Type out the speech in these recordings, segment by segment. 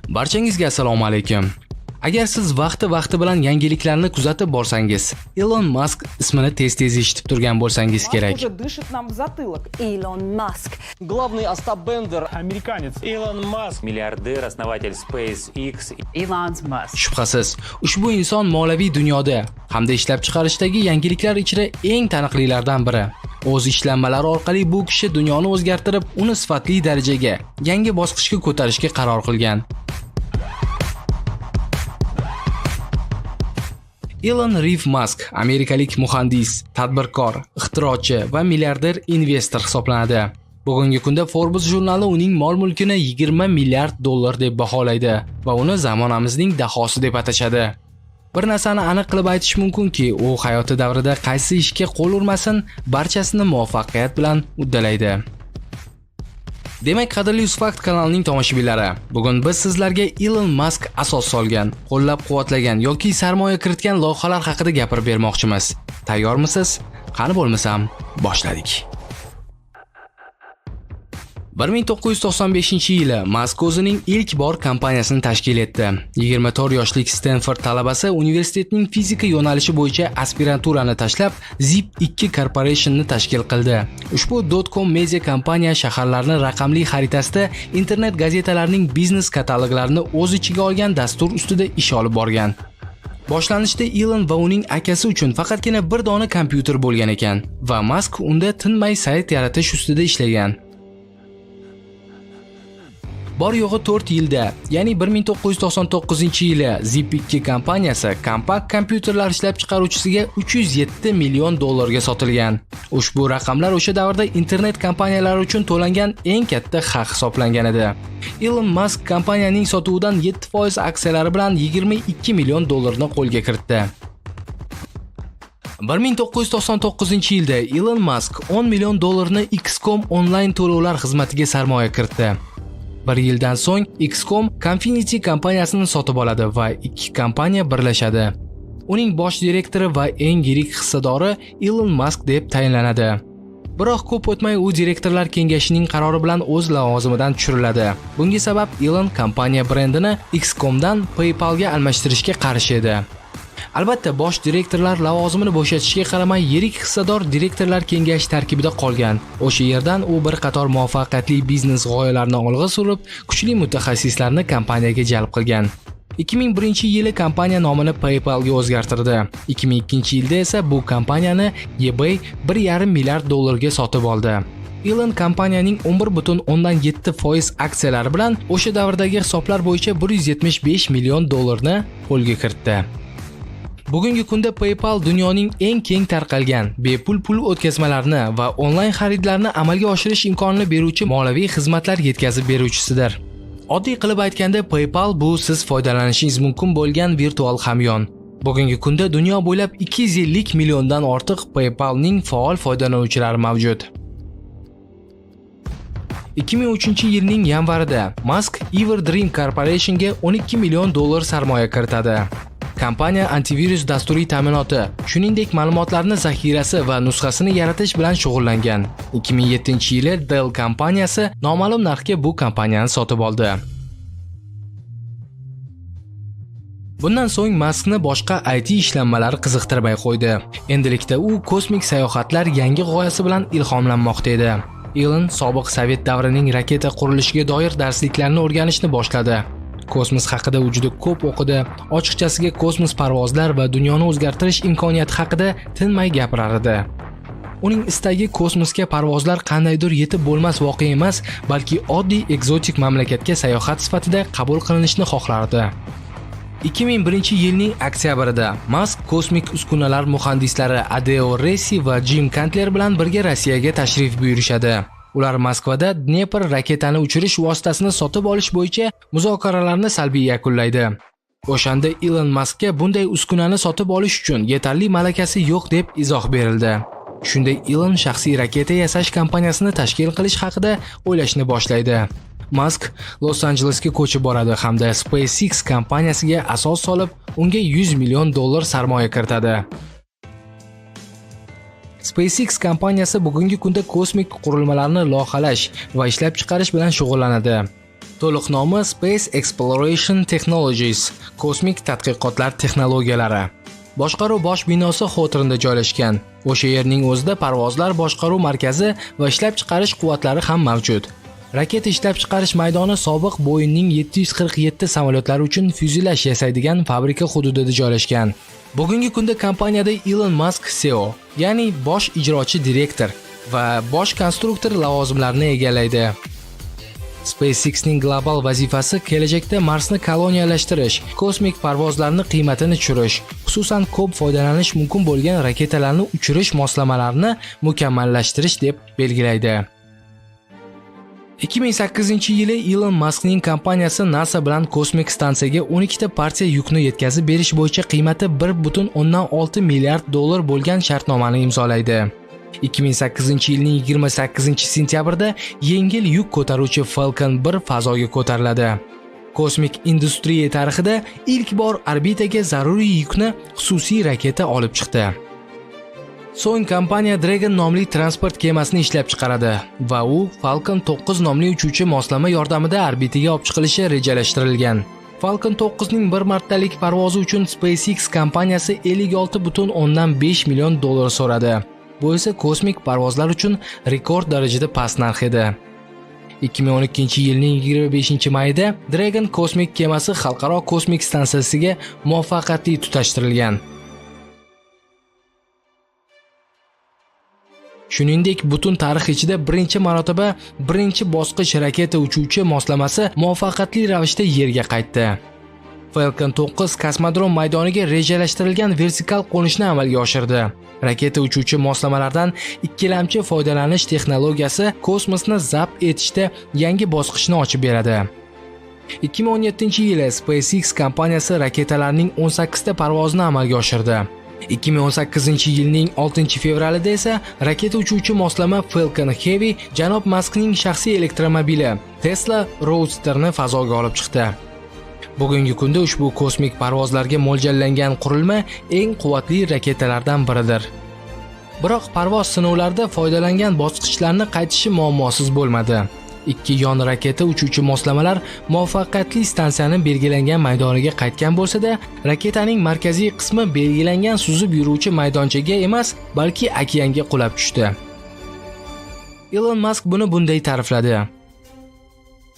Barchangizga assalomu alaykum. Agar siz vaqti-vaqti bilan yangiliklarni kuzatib borsangiz, Elon Musk ismini tez-tez eshitib turgan bo'lsangiz kerak. Уже дышит нам в затылок. Илон Маск. Главный Остап Бендер. Американец. Илон Маск, миллиардер, основатель SpaceX. Elon Musk. Shubhasiz, ushbu inson moliyaviy dunyoda hamda ishlab chiqarishdagi yangiliklar ichra eng taniqlilardan biri. O'z ishlanmalari orqali bu kishi dunyoni o'zgartirib, uni sifatli darajaga, yangi bosqichga ko'tarishga qaror qilgan. Elon Reeve Musk amerikalik muhandis, tadbirkor, ixtirochi va milliarder investor hisoblanadi. Bugungi kunda Forbes jurnali uning mol-mulkini 20 milliard dollar deb baholaydi va uni zamonamizning dahosi deb atashadi. Bir narsani aniq qilib aytish mumkinki, u hayoti davrida qaysi ishga qo'l urmasin, barchasini muvaffaqiyat bilan uddalaydi. Demak, qadrli Uzfakt kanalining tomoshabinlari, bugun biz sizlarga Elon Musk asos solgan, qo'llab-quvvatlagan yoki sarmoya kiritgan loyihalar haqida gapirib bermoqchimiz. Tayyormisiz? Qani bo'lmasam, boshladik. 1995-yili Musk o'zining ilk bor kompaniyasini tashkil etdi. 24 yoshlik Stanford talabasi universitetning fizika yo'nalishi bo'yicha aspiranturani tashlab, Zip2 Corporation'ni tashkil qildi. Ushbu .com media kompaniya shaharlarni raqamli xaritasida internet gazetalarining biznes kataloglarini o'z ichiga olgan dastur ustida ish olib borgan. Boshlanishda Elon va uning akasi uchun faqatgina bir dona kompyuter bo'lgan ekan va Musk unda tinmay sayt yaratish ustida ishlagan. Bor yo'g'i 4 yilda, ya'ni 1999-yili Zip2 kompaniyasi kompakt kompyuterlar ishlab chiqaruvchisiga 307 million dollarga sotilgan. Ushbu raqamlar o'sha davrda internet kompaniyalari uchun to'langan eng katta haq hisoblangan edi. Elon Musk kompaniyaning sotuvidan 7% aksiyalari bilan 22 million dollarni qo'lga kiritdi. 1999-yilda Elon Musk 10 million dollarni X.com onlayn to'lovlar xizmatiga sarmoya kiritdi. Bir yildan so'ng X.com Confinity kompaniyasini sotib oladi va ikki kompaniya birlashadi. Uning bosh direktori va eng yirik hissadori Elon Musk deb tayinlanadi. Biroq ko'p o'tmay u direktorlar kengashining qarori bilan o'z lavozimidan tushiriladi. Bunga sabab Elon kompaniya brendini X.comdan PayPalga almashtirishga qarshi edi. Albatta, bosh direktorlar lavozimini bo'shatishiga qaramay, yirik hissador direktorlar kengashi tarkibida qolgan. O'sha yerdan u bir qator muvaffaqiyatli biznes g'oyalarini olg'a surib, kuchli mutaxassislarni kompaniyaga jalb qilgan. 2001-yili kompaniya nomini PayPalga o'zgartirdi. 2002-yilda esa bu kompaniyani eBay 1,5 milliard dollarga sotib oldi. Elon kompaniyaning 11,7% aksiyalari bilan o'sha davrdagi hisoblar bo'yicha 175 million dollarni qo'lga kiritdi. Bugungi kunda PayPal dunyoning eng keng tarqalgan bepul pul o'tkazmalarini va onlayn xaridlarni amalga oshirish imkonini beruvchi moliyaviy xizmatlar yetkazib beruvchisidir. Oddiy qilib aytganda, PayPal bu siz foydalanishingiz mumkin bo'lgan virtual hamyon. Bugungi kunda dunyo bo'ylab 250 milliondan ortiq PayPalning faol foydalanuvchilari mavjud. 2003-yilning yanvarida Musk Everdream Corporationga 12 million dollar sarmoya kiritadi. Kompaniya antivirus dasturiy ta'minoti, shuningdek ma'lumotlarni zaxirasi va nusxasini yaratish bilan shug'ullangan. 2007-yili Dell kompaniyasi noma'lum narxga bu kompaniyani sotib oldi. Bundan so'ng Muskni boshqa IT ishlanmalari qiziqtirmay qo'ydi. Endilikda u kosmik sayohatlar yangi g'oyasi bilan ilhomlanmoqda edi. Elon sobiq sovet davrining raketa qurilishiga doir darsliklarni o'rganishni boshladi. Kosmos haqida u juda ko'p o'qidi. Ochiqchasiga kosmos parvozlar va dunyoni o'zgartirish imkoniyati haqida tinmay gapirar edi. Uning istagi kosmosga parvozlar qandaydir yetib bo'lmas voqea emas, balki oddiy ekzotik mamlakatga sayohat sifatida qabul qilinishni xohlardi. 2001-yilning oktyabrida Musk kosmik uskunalar muhandislari Adeo Resi va Jim Kantler bilan birga Rossiyaga tashrif buyurishadi. Ular Moskvada Dnepr raketani uchirish vositasini sotib olish bo'yicha muzokaralarni salbiy yakunlaydi. O'shanda Elon Muskka bunday uskunani sotib olish uchun yetarli malakasi yo'q deb izoh berildi. Shunda Elon shaxsiy raketa yasash kompaniyasini tashkil qilish haqida o'ylashni boshlaydi. Musk Los-Anjelesga ko'chib boradi hamda SpaceX kompaniyasiga asos solib, unga 100 million dollar sarmoya kiritadi. SpaceX kompaniyasi bugungi kunda kosmik qurilmalarni loyihalash va ishlab chiqarish bilan shug'ullanadi. To'liq nomi Space Exploration Technologies, kosmik tadqiqotlar texnologiyalari. Boshqaruv bosh binosi Hawthornda joylashgan. O'sha yerning o'zida parvozlar boshqaruv markazi va ishlab chiqarish quvvatlari ham mavjud. Raketa ishlab chiqarish maydoni sobiq Boeing'ning 747 samolyotlari uchun fyuzelaj yasaydigan fabrika hududida joylashgan. Bugungi kunda kompaniyada Elon Musk CEO, ya'ni bosh ijrochi direktor va bosh konstruktor lavozimlarini egallaydi. SpaceX'ning global vazifasi kelajakda Marsni koloniyalashtirish, kosmik parvozlarni qiymatini tushirish, xususan ko'p foydalanish mumkin bo'lgan raketalarni uchirish moslamalarini mukammallashtirish deb belgilaydi. 2008-yili Elon Muskning kompaniyasi NASA bilan kosmik stansiyaga 12 ta partiya yukni yetkazib berish bo'yicha qiymati 1.6 milliard dollar bo'lgan shartnomani imzolaydi. 2008-yilning 28-sentyabrida yengil yuk ko'taruvchi Falcon 1 fazoga ko'tariladi. Kosmik industriya tarixida ilk bor orbitaga zaruriy yukni xususiy raketa olib chiqdi. So'ng kompaniya Dragon nomli transport kemasini ishlab chiqaradi va u Falcon 9 nomli uchuvchi moslama yordamida orbitaga olib chiqilishi rejalashtirilgan. Falcon 9 ning bir martalik parvozi uchun SpaceX kompaniyasi 56.5 million dollar so'radi. Bu esa kosmik parvozlar uchun rekord darajada past narx edi. 2012-yilning 25-mayida Dragon kosmik kemasi Xalqaro kosmik stansiyasiga muvaffaqiyatli tutashtirilgan. Shuningdek, butun tarix ichida birinchi marotaba birinchi bosqich raketa uchuvchi moslamasi muvaffaqiyatli ravishda yerga qaytdi. Falcon 9 kosmodrom maydoniga rejalashtirilgan vertikal qo'nishni amalga oshirdi. Raketa uchuvchi moslamalardan ikkilamchi foydalanish texnologiyasi kosmosni zabt etishda yangi bosqichni ochib beradi. 2017-yili SpaceX kompaniyasi raketalarning 18 ta parvozini amalga oshirdi. 2018-yilning 6-fevralida esa raketa uchuvchi moslama Falcon Heavy janob Maskning shaxsiy elektromobili Tesla Roadster'ni fazoga olib chiqdi. Bugungi kunda ushbu kosmik parvozlarga mo'ljallangan qurilma eng quvvatli raketalardan biridir. Biroq parvoz sinovlarida foydalangan bosqichlarni qaytishi muammosiz bo'lmadi. Ikki yon raketa uchuvchi moslamalar muvaffaqiyatli stansiyani belgilangan maydoniga qaytgan bo'lsa-da, raketaning markaziy qismi belgilangan suzib yuruvchi maydonchaga emas, balki okeanga qulab tushdi. Elon Musk buni bunday ta'rifladi: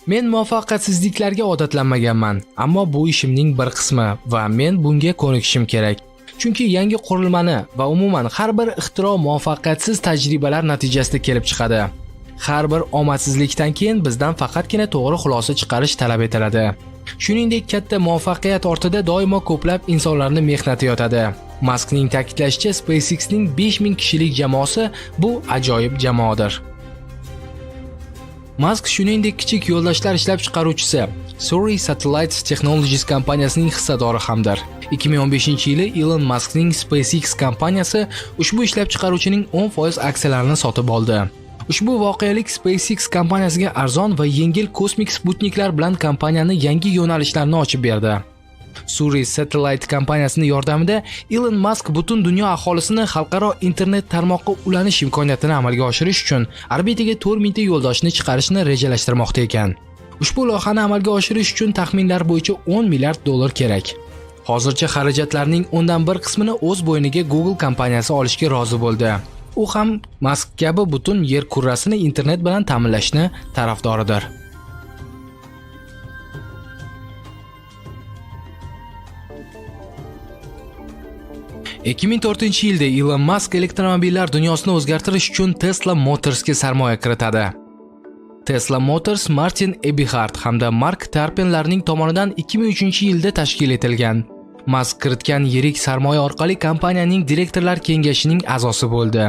Men muvaffaqiyatsizliklarga odatlanmaganman, ammo bu ishimning bir qismi va men bunga ko'nikishim kerak. Chunki yangi qurilmani va umuman har bir ixtiro muvaffaqiyatsiz tajribalar natijasida kelib chiqadi. Har bir omadsizlikdan keyin bizdan faqatgina to'g'ri xulosa chiqarish talab etiladi. Shuningdek, katta muvaffaqiyat ortida doimo ko'plab insonlarning mehnati yotadi. Maskning ta'kidlashicha, SpaceX'ning 5000 kishilik jamoasi bu ajoyib jamoadir. Mask shuningdek kichik yo'ldoshlar ishlab chiqaruvchisi Surrey Satellite Technologies kompaniyasining hissadori hamdir. 2015-yili Elon Muskning SpaceX kompaniyasi ushbu ishlab chiqaruvchining 10% aksiyalarini sotib oldi. Ushbu voqelik SpaceX kompaniyasiga arzon va yengil kosmik sputniklar bilan kompaniyani yangi yo'nalishlarni ochib berdi. Surrey Satellite kompaniyasining yordamida Elon Musk butun dunyo aholisini xalqaro internet tarmoqqa ulanish imkoniyatini amalga oshirish uchun orbitaga 4000 ta yo'ldoshni chiqarishni rejalashtirmoqda ekan. Ushbu loyihani amalga oshirish uchun taxminlar bo'yicha 10 milliard dollar kerak. Hozircha xarajatlarning 1/10 qismini o'z bo'yniga Google kompaniyasi olishga rozi bo'ldi. U ham Musk kabi butun yer kurrasini internet bilan ta'minlashni tarafdoridir. 2004-yilda Elon Musk elektromobillar dunyosini o'zgartirish uchun Tesla Motorsga sarmoya kiritadi. Tesla Motors Martin Eberhard hamda Mark Tarpenlarning tomonidan 2003-yilda tashkil etilgan. Musk kiritgan yirik sarmoya orqali kompaniyaning direktorlar kengashining a'zosi bo'ldi.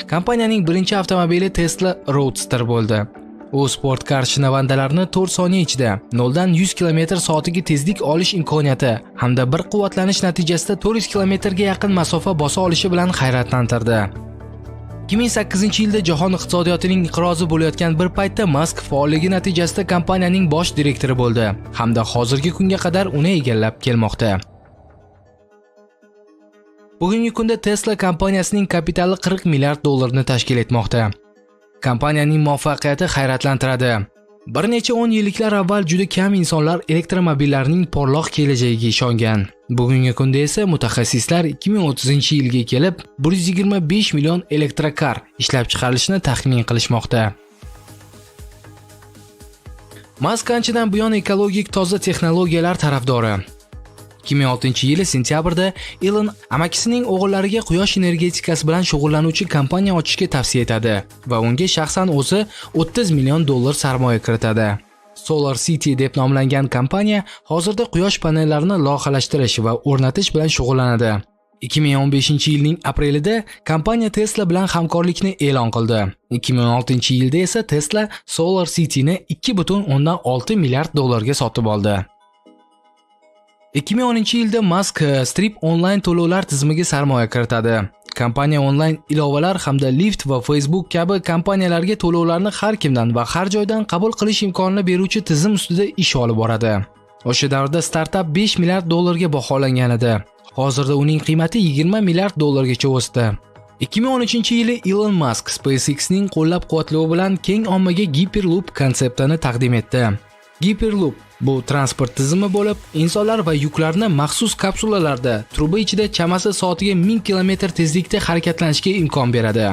Kompaniyaning birinchi avtomobili Tesla Roadster bo'ldi. U sportkar shinavandalarini 4 soniya ichida 0 dan 100 km/soatiga tezlik olish imkoniyati hamda bir quvvatlanish natijasida 400 kilometrga yaqin masofa bosa olishi bilan hayratlantirdi. 2008-yilda jahon iqtisodiyotining inqirozi bo'layotgan bir paytda Musk faolligi natijasida kompaniyaning bosh direktori bo'ldi hamda hozirgi kunga qadar uni egallab kelmoqda. Bugungi kunda Tesla kompaniyasining kapitali 40 milliard dollarni tashkil etmoqda. Kompaniyaning muvaffaqiyati hayratlantiradi. Bir necha 10 yilliklar avval juda kam insonlar elektromobillarning porloq kelajagiga ishongan. Bugungi kunda esa mutaxassislar 2030-yilga kelib 125 million elektrokar ishlab chiqarilishini taxmin qilishmoqda. Mask anchadan buyon ekologik toza texnologiyalar tarafdori. 2006-yili sentyabrda Elon amakisining o'g'illariga quyosh energetikasi bilan shug'ullanuvchi kompaniya ochishga tavsiya etadi va unga shaxsan o'zi 30 million dollar sarmoya kiritadi. Solar City deb nomlangan kompaniya hozirda quyosh panellarini loyihalashtirish va o'rnatish bilan shug'ullanadi. 2015-yilning aprelida kompaniya Tesla bilan hamkorlikni e'lon qildi. 2016-yilda esa Tesla Solar City'ni 2,6 milliard dollarga sotib oldi. 2010-yilda Musk Stripe onlayn to'lovlar tizimiga sarmoya kiritadi. Kompaniya onlayn ilovalar hamda Lyft va Facebook kabi kompaniyalarga to'lovlarni har kimdan va har joydan qabul qilish imkonini beruvchi tizim ustida ish olib boradi. O'sha davrda startap 5 milliard dollarga baholangan edi. Hozirda uning qiymati 20 milliard dollargacha o'sdi. 2013-yili Elon Musk SpaceX'ning qo'llab-quvvatlovi bilan keng ommaga Hyperloop konseptini taqdim etdi. Hyperloop bu transport tizimi bo'lib, insonlar va yuklarni maxsus kapsulalarda truba ichida chamasi soatiga 1000 km tezlikda harakatlanishga imkon beradi.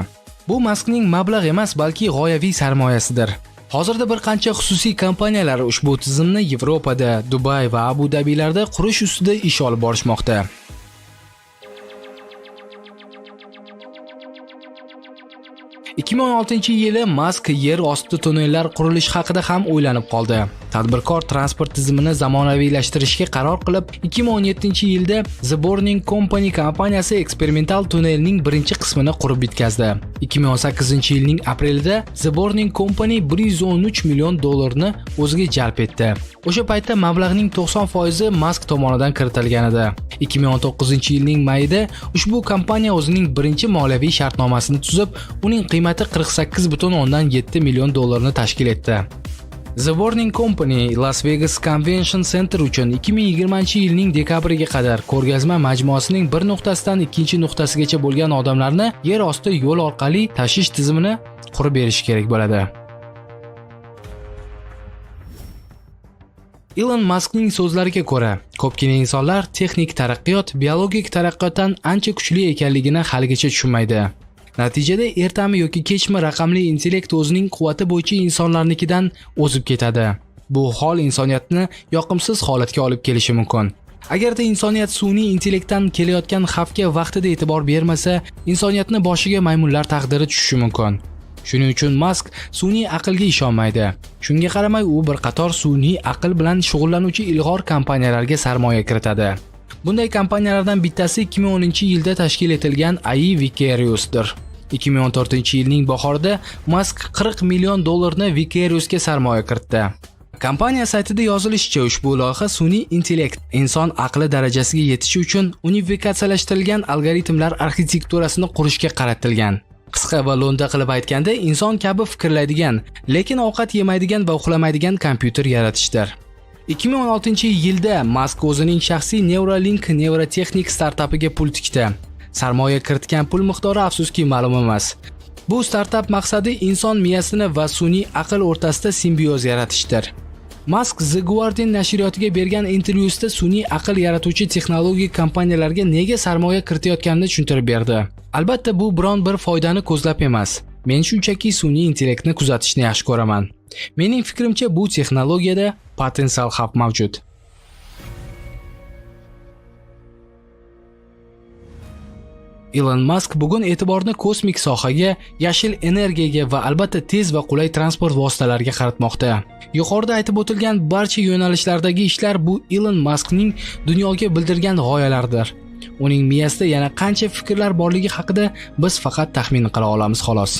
Bu Muskning mablag' emas, balki g'oyaviy sarmoyasidir. Hozirda bir qancha xususiy kompaniyalar ushbu tizimni Yevropada, Dubay va Abu Dabilarda qurish ustida ish olib borishmoqda. 2016-yili Musk yer osti tunnellar qurilishi haqida ham o'ylanib qoldi. Tadbirkor transport tizimini zamonaviylashtirishga qaror qilib, 2017-yilda The Boring Company kompaniyasi eksperimental tunnelning birinchi qismini qurib bitkazdi. 2018-yilning aprelida The Boring Company 113 million dollarni o'ziga jalb etdi. O'sha paytda mablag'ning 90% Musk tomonidan kiritilgan edi. 2019-yilning mayida ushbu kompaniya o'zining birinchi moliyaviy shartnomasini tuzib, uning qiymati 48,7 million dollarni tashkil etdi. The Boring Company Las Vegas Convention Center uchun 2020-yilning dekabriga qadar ko'rgazma majmuasining bir nuqtasidan ikkinchi nuqtasigacha bo'lgan odamlarni yer osti yo'l orqali tashish tizimini qurib berishi kerak bo'ladi. Elon Muskning so'zlariga ko'ra, ko'pgina insonlar texnik taraqqiyot biologik taraqqiyotdan ancha kuchli ekanligini haligacha tushunmaydi. Natijada ertami yoki kechmi raqamli intellekt o'zining quvvati bo'yicha insonlarnikidan o'zib ketadi. Bu hol insoniyatni yoqimsiz holatga olib kelishi mumkin. Agarda insoniyat sun'iy intellektdan kelayotgan xavfga vaqtida e'tibor bermasa, insoniyatni boshiga maymunlar taqdiri tushishi mumkin. Shuning uchun Musk sun'iy aqlga ishonmaydi. Shunga qaramay u bir qator sun'iy aql bilan shug'ullanuvchi ilg'or kompaniyalarga sarmoya kiritadi. Bunday kompaniyalardan bittasi 2010-yilda tashkil etilgan AI Vicarious-dir. 2014-yilning bahorida Musk 40 million dollarni Vicarious-ga sarmoya kiritdi. Kompaniya saytida yozilishicha, ushbu loyiha sun'iy intellekt inson aqli darajasiga yetishi uchun unifikatsiyalashtirilgan algoritmlar arxitekturasini qurishga qaratilgan. Qisqa va lo'nda qilib aytganda, inson kabi fikrlaydigan, lekin ovqat yemaydigan va uxlamaydigan kompyuter yaratishdir. 2016-yilda Musk o'zining shaxsiy Neuralink nevrotexnik startapiga pul tikdi. Sarmoya kiritgan pul miqdori afsuski ma'lum emas. Bu startap maqsadi inson miyasini va sun'iy aql o'rtasida simbioz yaratishdir. Musk The Guardian nashriyotiga bergan intervyusida sun'iy aql yaratuvchi texnologik kompaniyalarga nega sarmoya kiritayotganini tushuntirib berdi. Albatta bu biron bir foydani ko'zlab emas. Men shunchaki sun'iy intellektni kuzatishni yaxshi ko'raman. Mening fikrimcha, bu texnologiyada potensial xavf mavjud. Elon Musk bugun e'tiborni kosmik sohaga, yashil energiyaga va albatta tez va qulay transport vositalariga qaratmoqda. Yuqorida aytib o'tilgan barcha yo'nalishlardagi ishlar bu Elon Muskning dunyoga bildirgan g'oyalaridir. Uning miyasida yana qancha fikrlar borligi haqida biz faqat taxmin qila olamiz xolos.